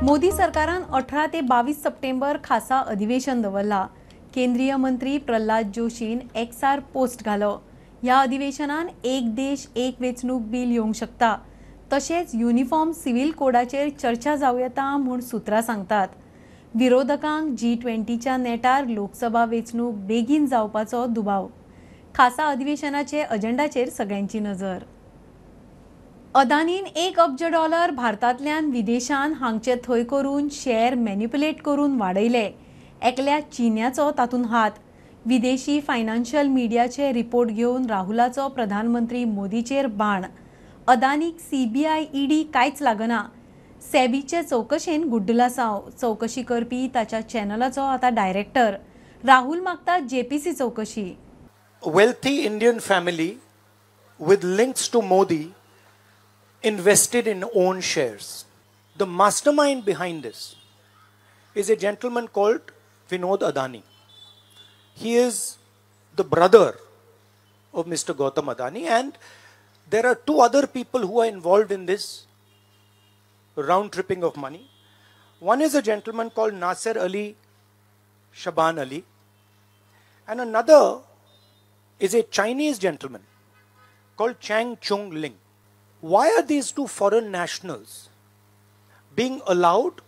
मोदी सरकारान 18 ते 22 सप्टेंबर खासा अधिवेशन दवरला. केंद्रीय मंत्री प्रल्हाद जोशीन एक्सार पोस्ट घालो. ह्या अधिवेशनान एक देश एक वेंचणूक बील येवंक शकता, तशेंच युनिफॉर्म सिव्हिल कोडाचेर चर्चा जावं येता म्हूण सुत्रां सांगतात. विरोधकांक G20च्या नेटार लोकसभा वेंचणूक बेगीन जावपाचो दुबाव. खासा अधिवेशनाचे अजेंडाचेर सगळ्यांची नजर. अदानीन 1 अब्ज डॉलर भारतांतल्यान विदेशान हांगचे थंय करून शेअर मॅन्युपुलेट करून वाडयले. एकल्या चीन्याचो तातूंत हात. विदेशी फायनान्शियल मिडियाचे रिपोर्ट घेवन राहुलाचो प्रधानमंत्री मोदीचेर बाण. अदानीक CBI ED कांयच लागना. सेबीचे चवकशेन गुड्डलासांव. चवकशी करपी ताच्या चॅनलाचो आतां डायरेक्टर. राहुल मागता JPC चवकशी. Wealthy Indian family with links to Modi invested in own shares. The mastermind behind this is a gentleman called Vinod Adani. He is the brother of Mr. Gautam Adani, and there are 2 other people who are involved in this round tripping of money. One is a gentleman called Nasser Ali Shaban Ali, and another is a Chinese gentleman called Chang Chung Ling. Why are these 2 foreign nationals being allowed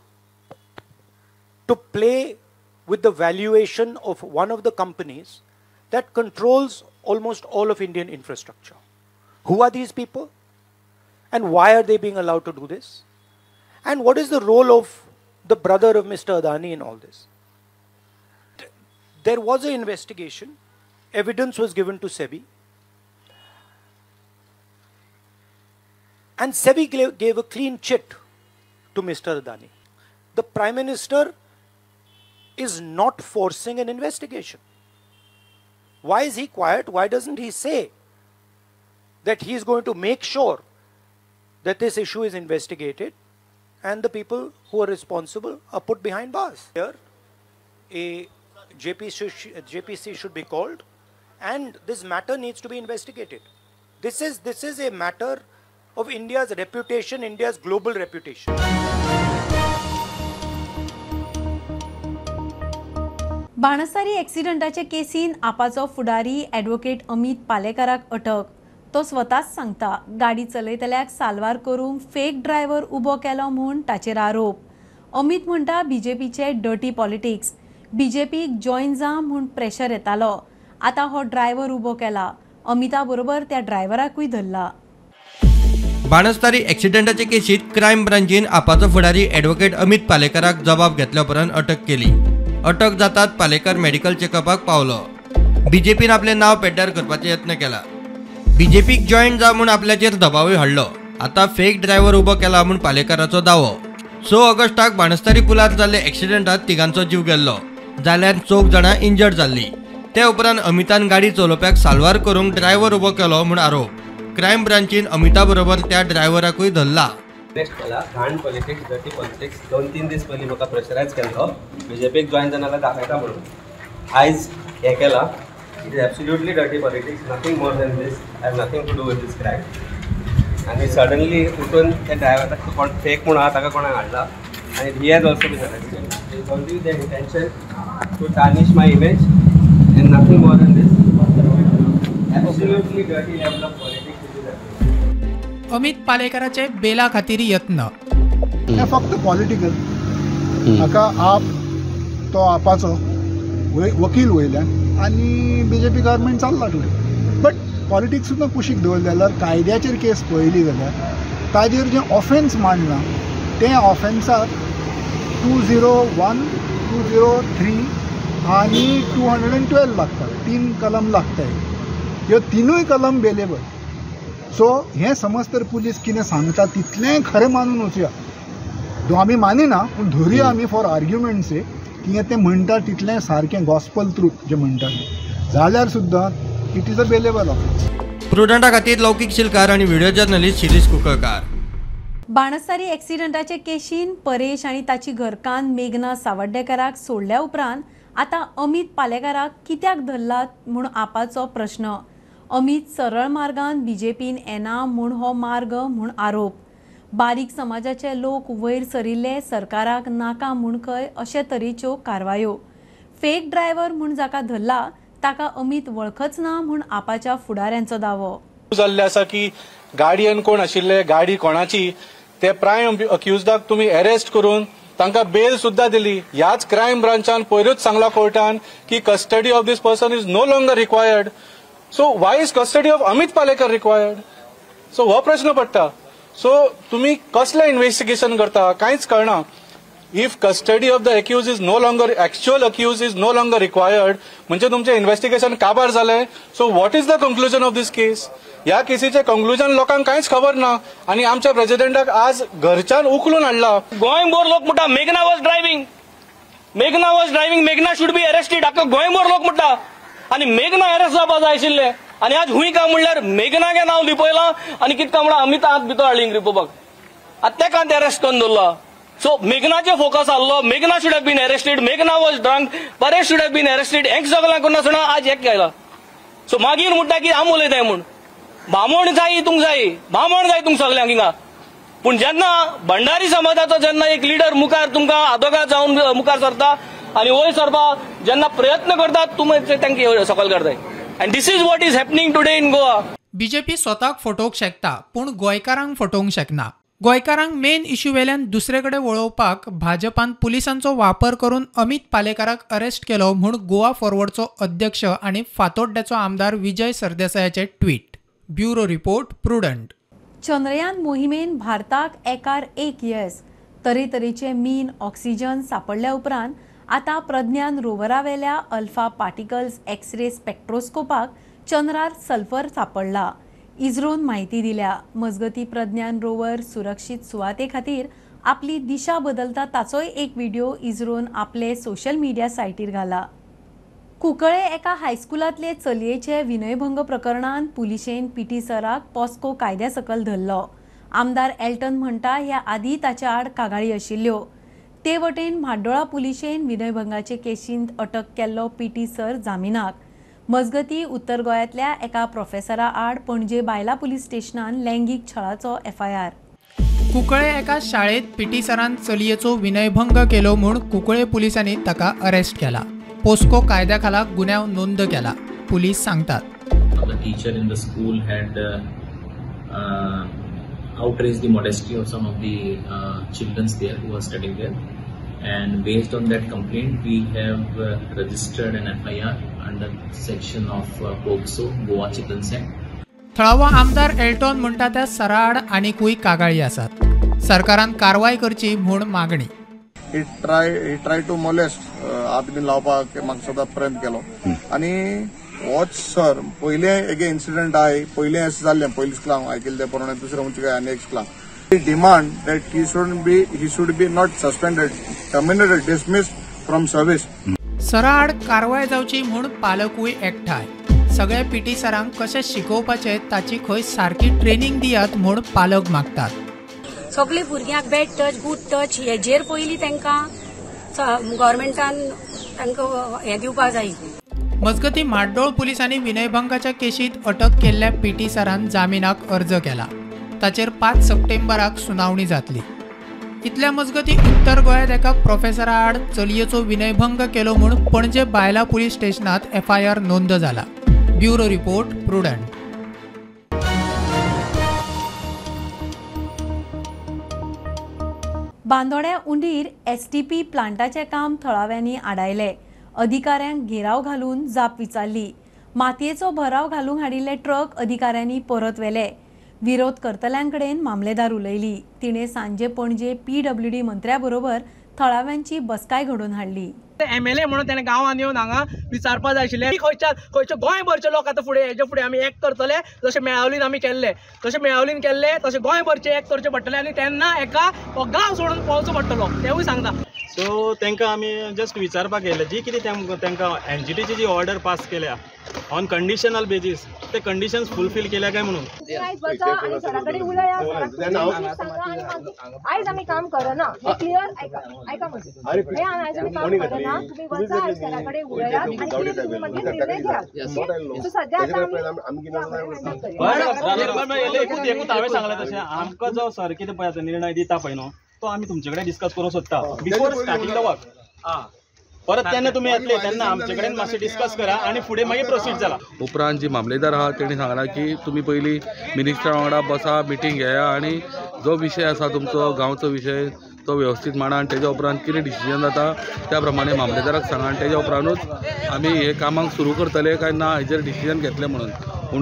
to play with the valuation of one of the companies that controls almost all of Indian infrastructure? Who are these people? And why are they being allowed to do this? And what is the role of the brother of Mr. Adani in all this? There was an investigation. Evidence was given to SEBI. And SEBI gave a clean chit to Mr. Adani. The Prime Minister is not forcing an investigation. Why is he quiet? Why doesn't he say that he is going to make sure that this issue is investigated and the people who are responsible are put behind bars? Here, a JPC should be called, and this matter needs to be investigated. This is a matter of India's reputation, India's global reputation. Banastari एक्सिडंटाचे केसीन आपाचो फुडारी advocate Amit पालेकाराक अटक. तो स्वताच सांगता गाडी चलयतल्याक साल्वार करूंक फेक ड्रायव्हर उबो केलो म्हूण ताचेर आरोप. अमित म्हणटा बीजेपीचे डर्टी पॉलिटिक्स, बीजेपीक जॉयन जा म्हूण प्रेशर येतालो, आतां हो ड्रायव्हर उबो केला. अमिता बरोबर त्या ड्रायव्हराकूय धरला. बाणस्तारी एक्सिडंटाचे केसीत क्रायम ब्रांचीन आपाचो फुडारी ॲडव्होकेट अमित पालेकाराक जबाब घेतल्या उपरांत अटक केली. अटक जातात पालेकर मेडिकल चेकअपाक पावलो. बीजेपीन आपलें नांव पेड्ड्यार करपाचो यत्न केला. बीजेपीक जॉयन जा म्हूण आपल्याचेर दबावूय हाडलो. आतां फेक ड्रायव्हर उबो केला म्हूण पालेकाराचो दावो. 6 ऑगस्टाक बाणस्तारी पुलार जाल्ले एक्सिडंटात तिगांचो जीव गेल्लो, जाल्यार 4 जाणां इंजर्ड जाल्ली. ते उपरांत अमितान गाडी चलोवप्याक साल्वार करूंक ड्रायव्हर उबो केलो म्हूण आरोप. क्रायम ब्रांचीन अमिता बरोबर त्या ड्रायव्हराकूय धरला. अरेस्ट केला. घाण पॉलिटिक्स, डर्टी पॉलिटिक्स. 2-3 दीस पयलीं म्हाका प्रेशरायज केल्लो बीजेपीक जॉयन जाना जाल्यार दाखयता म्हणून. आयज हें केलां. It is absolutely dirty politics, nothing more than this. I have nothing to do with this crime. आनी सडनली उठून त्या ड्रायव्हराक कोण फेक म्हूण आहा ताका कोणाक हाडला आनी he has also been arrested. It only the intention to tarnish my image and nothing more than this. Absolutely dirty level of politics. Amit पालेकाराचे बेला खातीर यत्न. हे फक्त पॉलिटिकल. हाका आप तो आपाचो वकील वयल्यान आनी बीजेपी गव्हर्मेंट चल्ला टुडे. बट पॉलिटिक्स सुद्दां कुशीक दवरलें जाल्यार कायद्याचेर केस पळयली जाल्यार ताजेर जें ऑफेन्स मांडलां तें ऑफेन्साक 201, 203 आनी 212 लागता. 3 कलम लागता. ह्यो 3 कलम बेलेबल. सो हें समज तर पुलीस कितें सांगता तितलें खरें मानून वचुया. आमी मानिना पूण धरुया आमी फॉर आर्ग्युमेंट से की तें म्हणटा तितलें सारकें गॉस्पल ट्रूथ जें म्हणटा जाल्यार सुद्दां it is a bailable offence. प्रुडंटा खातीर लौकीक शिलकार आनी व्हिडिओ जर्नलिस्ट शिरीष कुंकळकार. बाणस्तारी एक्सिडंटाचे केशीन परेश आनी ताची घरकान्न मेघना सावड्डेकाराक सोडल्या उपरांत आतां अमित पालेकाराक कित्याक धरलात म्हूण आपाचो प्रश्न. अमित सरळ मार्गान बीजेपीन येना म्हूण हो मार्ग म्हूण आरोप. बारीक समाजाचे लोक वयर सरिल्ले सरकाराक नाका म्हूण खंय अशे तरेच्यो कारवायो. फेक ड्रायव्हर म्हूण जाका धरला ताका अमित वळखच ना म्हूण आपाच्या फुडाऱ्यांचो दावो. जाल्ले आसा की गाडयेन कोण आशिल्ले, गाडी कोणाची, ते प्रायम अक्युजडाक तुमी अरेस्ट करून तांकां बेल सुद्धा दिली. ह्याच क्रायम ब्रांचान पयरूच सांगला कोर्टान की custody of this person is no longer required. So why is custody of Amit Palekar required? So हो प्रश्न पडटा. सो तुमी कसलें इन्व्हेस्टिगेशन करता कांयच कळना. If custody of the accused is no longer, actual accused is no longer required, म्हणजे तुमचें इन्व्हेस्टिगेशन काबार जालें. So what is the conclusion of this case? ह्या केसीचें कंक्लुजन लोकांक कांयच खबर ना आनी आमच्या प्रेजिडेंटाक आज घरच्यान उखलून हाडला. गोंयभर लोक म्हणटा मेघना वॉज ड्रायव्हिंग, मेघना वॉज ड्रायव्हिंग, मेघना should be arrested. आख्खो गोंयभर लोक म्हणटा आनी मेघना अरेस्ट जावपा जाय आशिल्लें. आनी आज हुंय काय म्हणल्यार मेघनागे नांव लिपयलां आनी कितें काय म्हणल्यार अमिता हात भितर हाडली लिपोवपाक. आतां तेका अरेस्ट करून दवरला. सो मेघनाचे फोकस आहलो, मेघना should have been arrested, मेघना was drunk, Paresh should have been arrested. हें सगळें करनासतना आज एक आयला. सो मागीर म्हणटा की आम उलयताय म्हूण. बामण जाय तुमकां, जाय बामण जाय तुमकां सगल्यांक हिंगा. पूण जेन्ना भंडारी समाजाचो जेन्ना एक लिडर मुखार तुमकां आदोगाद जावन मुखार सरता आनी वयर सरपाक जेन्ना प्रयत्न करतात, तुमी तांकां सकयल काडताय. And this is what is happening today in Goa. BJP स्वताक फटोवंक शकता पूण गोंयकारांक फटोवंक शकना. गोंयकारांक मेन इश्यू वेल्यान दुसरे कडेन वळोवपाक भाजपान पुलिसांचो वापर करून अमित पालेकाराक अरेस्ट केलो म्हूण गोवा फॉरवर्डचो अध्यक्ष आनी फातोड्ड्याचो आमदार विजय सरदेसायाचे tweet. Bureau report, Prudent. Chandrayaan मोहिमेन भारताक एकार एक येस. तरेतरेचे मीन ऑक्सिजन सापडल्या उपरांत आतां प्रज्ञान रोवरावेल्या अल्फा पार्टिकल्स एक्सरे स्पेक्ट्रोस्कोपाक चंद्रार सल्फर सापडला. इस्रोन माहिती दिल्या. मजगती प्रज्ञान रोवर सुरक्षीत सुवाते खातीर आपली दिशा बदलता ताचोय एक व्हिडिओ इस्रोन आपले सोशल मिडिया सायटीर घाला. कुंकळे एका हायस्कुलांतले चलयेचे विनयभंग प्रकरणान पुलिशेन पीटी सराक पॉस्को कायद्या सकल धरलो. आमदार एल्टन म्हणटा ह्या आदी ताच्या आड कागाळी आशिल्ल्यो. ते वटेन म्हाड्डोळा पुलिशेन विनयभंगाचे केशींत अटक केल्लो पीटी सर जामिनाक. मजगती उत्तर गोंयांतल्या एका प्रोफेसरा आड पणजे बायला पुलीस स्टेशनान लैंगीक छळाचो एफआयआर. कुंकळे एका शाळेत पीटी सरान चलयेचो विनयभंग केलो म्हूण कुंकळे पुलिसांनी ताका अरेस्ट केला. पोस्को कायद्या खाला गुन्यांव नोंद केला. पुलीस सांगतात, The teacher in the school had outraged the modesty of some of the children there who were studying there, and based on that complaint we have registered an FIR under section of POCSO, Goa Children's Act. थळावो आमदार Elton म्हणटा त्या सराआड आनीकूय कागाळी आसात. सरकारान कारवाय करची म्हूण मागणी. He try to molest, हात बीन लावपाक म्हाका सदांच प्रयत्न केलो. आनी होच सर पयले एक इन्सिडंट आहाय, पयलें अशें जाल्लें, पयलीं स्कुलांक आयकिल्लें प्रमाणे, दुसरें म्हणचे काय आनी एक स्कुलांक. Demand that he should be not suspended, terminated, dismissed from service. सराआड कारवाय जावची म्हूण पालकूय एकठांय. सगळ्या पीटी सरांक कशें शिकोवपाचें ताची खंय सारकी ट्रेनिंग दियात म्हूण पालक मागतात. सगळे भुरग्यांक बॅड टच, गूड टच हेजेर पयलीं तांकां गव्हर्मेंटान तांकां हें दिवपाक जाय. मजगती म्हाड्डोळ पुलिसांनी विनयभंगाच्या केशींत अटक केल्ल्या पीटी सरान जामिनाक अर्ज केला. ताचेर 5 सप्टेंबराक सुनावणी जातली. इतल्या मजगती उत्तर गोंयांत एका प्रोफेसरा आड चलयेचो विनयभंग केलो म्हूण पणजे बायला पुलीस स्टेशनांत एफआयआर नोंद जाला. Bureau report, Prudent. बांदोड्या उंडीर एसटीपी प्लांटाचें काम थळाव्यांनी आडायलें. अधिकाऱ्यांक घेराव घालून जाप विचारली. मातयेचो भराव घालूंक हाडिल्ले ट्रक अधिकाऱ्यांनी परत व्हेले. विरोध करतल्यांकडेन मामलेदार उलयली. तिणें सांजे पणजे पीडब्ल्यूडी मंत्र्या बरोबर थळाव्यांची बसकाय घडोवन हाडली. एमएलए म्हणून त्याने गांवांत येवन हांगा विचारपा जाय आशिल्लें. खंयच्या खंयच्या गोंयभरचे लोक आतां फुडें हेजे फुडें आमी एक करतले, जशें मेळावलीन आमी केल्ले तशें मेळावलीन केल्ले तशें गोंयभरचे एक करचे पडटले आनी तेन्ना एका हो गांव सोडून पळोवचो पडटलो तेवूय सांगता. सो तांकां आमी जस्ट विचारपाक येयले जी कितें तांकां एनजीटीची जी ऑर्डर पास केल्या ऑन कंडिशनल बेजीस ते कंडिशन्स फुलफील केल्या काय म्हणून. आनी मागीर आयज आमी काम करना हें क्लियर. आयका आयका म्हजें हें आयज आमी काम करना, तुमी वचा आयज सरा कडेन उलयात आनी कितें तुमी मागीर निर्णय घेयात. सो सद्या आतां आमी एकूच हांवें सांगलें तशें आमकां जो सर कितें पळय आतां निर्णय दिता पळय न्हू तो आमी तुमचे कडेन डिस्कस करूंक सोदता बिफोर स्टार्टींग the work. परत तेन्ना तुमी येतले तेन्ना आमचे कडेन मातशें डिस्कस करा आनी फुडें मागीर प्रोसीड जाला. उपरांत जी मामलेदार आहा तेणी सांगलां की तुमी पयलीं मिनिस्टरा वांगडा बसा, मिटींग घेया आनी जो विशय आसा तुमचो गांवचो विशय तो वेवस्थीत मांडा आनी तेज्या उपरांत कितें डिसिजन जाता त्या प्रमाणे मामलेदाराक सांगा आनी तेज्या उपरांतूच आमी हे कामाक सुरू करतले काय ना हेजेर डिसिजन घेतलें म्हणून.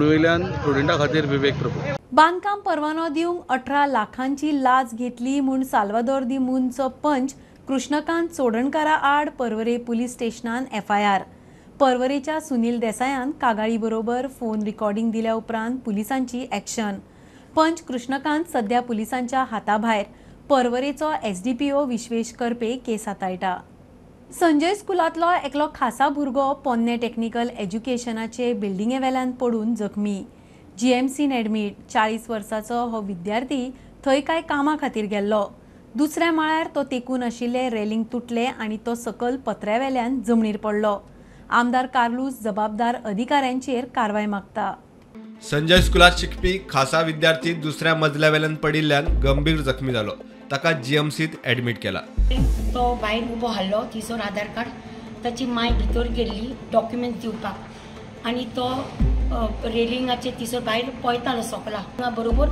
वयल्यान प्रुडंटा खातीर विवेक प्रभू. बांदकाम परवानो दिवंक 18 लाखांची लाच घेतली म्हूण साल्वादोर दी मुनचो पंच कृष्णकांत चोडणकारा आड पर्वरे पुलीस स्टेशनान एफआयआर. पर्वरेच्या सुनील देसायान कागाळी बरोबर फोन रिकॉर्डिंग दिल्या उपरांत पुलिसांची ॲक्शन. पंच कृष्णकांत सध्या पुलिसांच्या हाताभायर. पर्वरेचो एसडीपीओ विश्वेश करपे केस हाताळटा. संजय स्कुलांतलो एकलो खासा भुरगो पोन्ने टेक्निकल एज्युकेशनाचे बिल्डिंगे वेल्यान पडून जखमी. जीएमसीन एडमीट. 40 वर्सांचो हो विद्यार्थी थंय कांय कामा खातीर गेल्लो. दुसऱ्या माळ्यार तो तेकून आशिल्ले रेलिंग तुटले आनी तो सकल पत्र्यावेल्यान जमनीर पडलो. आमदार कार्लूस जबाबदार अधिकाऱ्यांचेर कारवाय मागता. संजय स्कुलात शिकपी खासा विद्यार्थी दुसऱ्या मजल्या वेल्यान पडिल्ल्यान गंभीर जखमी जालो. ताका जीएमसीत एडमीट केला. तो भायर उबो हाडलो थंयसर आधार कार्ड, ताची माय भितर गेल्ली डॉक्युमेंट दिवपाक आनी तो रेलिंगाचे थंयसर भायर पळयतालो सकला बरोबर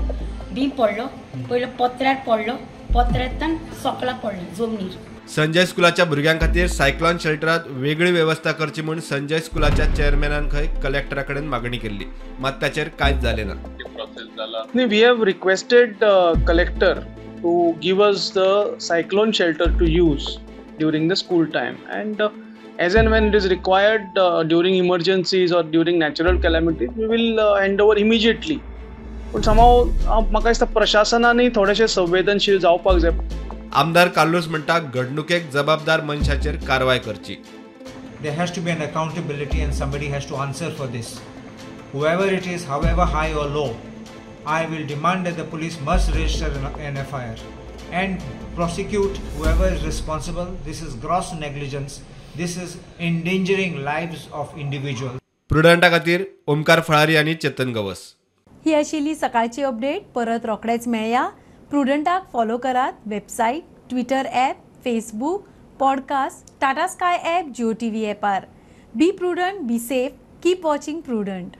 बी पडलो. पयलो पत्र्यार पडलो, पत्र्यांतल्यान सकला पडलो जमनीर. संजय स्कुलाच्या भुरग्यां खातीर सायक्लॉन शेल्टरात वेगळी वेवस्था करची म्हूण संजय स्कुलाच्या चेअरमॅनान खंय कलेक्टरा कडेन मागणी केल्ली, मात ताचेर कांयच जालें ना. We have requested collector to give us the cyclone shelter to use during the school time and as and when it is required during emergencies or during natural calamities we will hand over immediately. पूण somehow म्हाका दिसता प्रशासनानूय थोडेशें संवेदनशील जावपाक जाय. आमदार कार्लूस म्हणटा घडणुकेक जबाबदार मनशाचेर कारवाय करची. There has to be an accountability and somebody has to answer for this. Whoever it is, however high or low, I will demand that the police must register an FIR and prosecute whoever is responsible. This is gross negligence. This is endangering lives of individuals. प्रुडंटा खातीर ओमकार फळारी आनी चेतन गवस. ही आशिल्ली सकाळची update. परत रोखडेच मेळया. प्रुडंटाक follow करात website, Twitter app, Facebook, podcast, Tata Sky app, Jio TV ॲपार. Be prudent, be safe, keep watching Prudent.